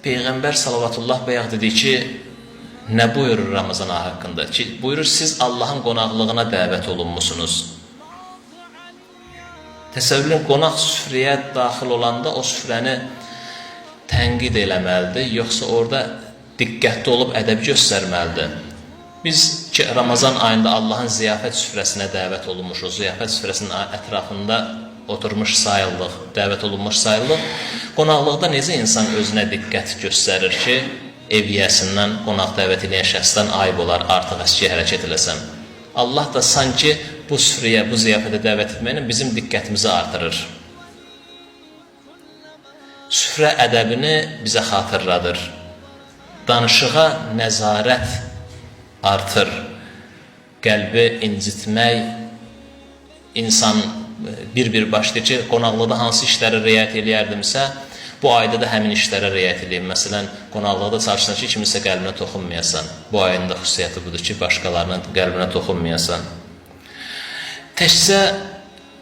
Peyğəmbər salavatullah bayaq dedi ki, nə buyurur Ramazan ayı haqqında? Ki, buyurur, siz Allahın qonaqlığına dəvət olunmusunuz. Təsəvvür edin, qonaq süfrəyə daxil olanda o süfrəni tənqid eləməlidir, yoxsa orada diqqətli olub ədəb göstərməlidir. Biz ki, Ramazan ayında Allahın ziyafət süfrəsinə dəvət olunmuşuq, ziyafət süfrəsinin ətrafında oturmuş sayıldıq, dəvət olunmuş sayıldıq. Qonaqlıqda necə insan özünə diqqət göstərir ki, ev yiyəsindən, qonaq dəvət edən şəxsdən ayıb olar, artıq əski hərəkət eləsəm. Allah da sanki bu süfrəyə, bu ziyafətə dəvət etməklə bizim diqqətimizi artırır. Süfrə ədəbini bizə xatırladır. Danışığa nəzarət artır. Qəlbi incitmək, insan bir-bir başlayır ki, qonaqlıqda hansı işlərə riayət eləyərdimsə, bu ayda da həmin işlərə riayət eləyim. Məsələn, qonaqlıqda çalışsan ki, kiminsə qəlbinə toxunmayasan. Bu ayın da xüsusiyyəti budur ki, başqalarının qəlbinə toxunmayasan. Təkcə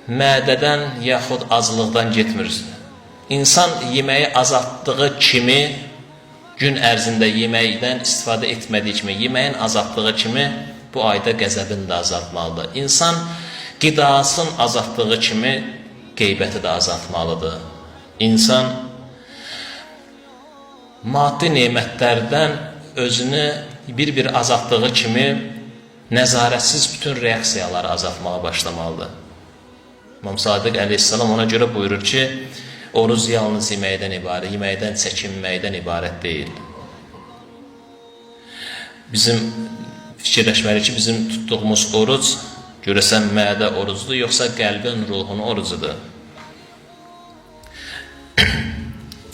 mədədən yaxud aclıqdan getmir. İnsan yeməyi azaltdığı kimi, gün ərzində yeməkdən istifadə etmədiyi kimi, yeməyin azaltdığı kimi bu ayda qəzəbini də azaltmalıdır. İnsan qidasını azaltdığı kimi qeybəti də azaltmalıdır. İnsan maddi nemətlərdən özünü bir-bir azaltdığı kimi nəzarətsiz bütün reaksiyaları azaltmağa başlamalıdır. İmam Sadiq əleyhissalam ona görə buyurur ki, oruc yalnız yeməkdən ibarət, yeməkdən çəkinməkdən ibarət deyil. Bizim fikirləşməliyik ki, bizim tutduğumuz oruc görəsən mədə orucudur, yoxsa qəlbin, ruhun orucudur.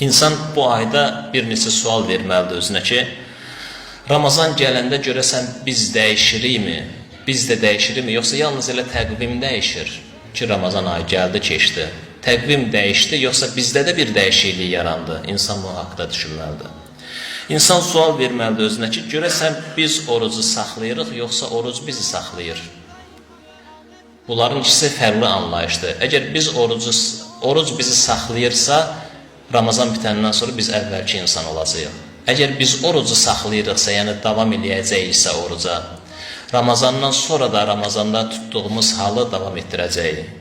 İnsan bu ayda bir neçə sual verməlidir özünə ki, Ramazan gələndə görəsən biz dəyişirikmi? Biz də dəyişirikmi? Yoxsa yalnız elə təqvim dəyişir ki, Ramazan ayı gəldi, keçdi. Təqvim dəyişdi, yoxsa bizdə də bir dəyişiklik yarandı? İnsan bu haqda düşünməlidir. İnsan sual verməlidir özünə ki, görəsən biz orucu saxlayırıq, yoxsa oruc bizi saxlayır? Bunların ikisi fərqli anlayışdır. Əgər biz oruc bizi saxlayırsa, Ramazan bitəndən sonra biz əvvəlki insan olacağıq. Əgər biz orucu saxlayırıqsa, yəni davam eləyəcəyiksə oruca, Ramazandan sonra da Ramazanda tutduğumuz halı davam etdirəcəyik.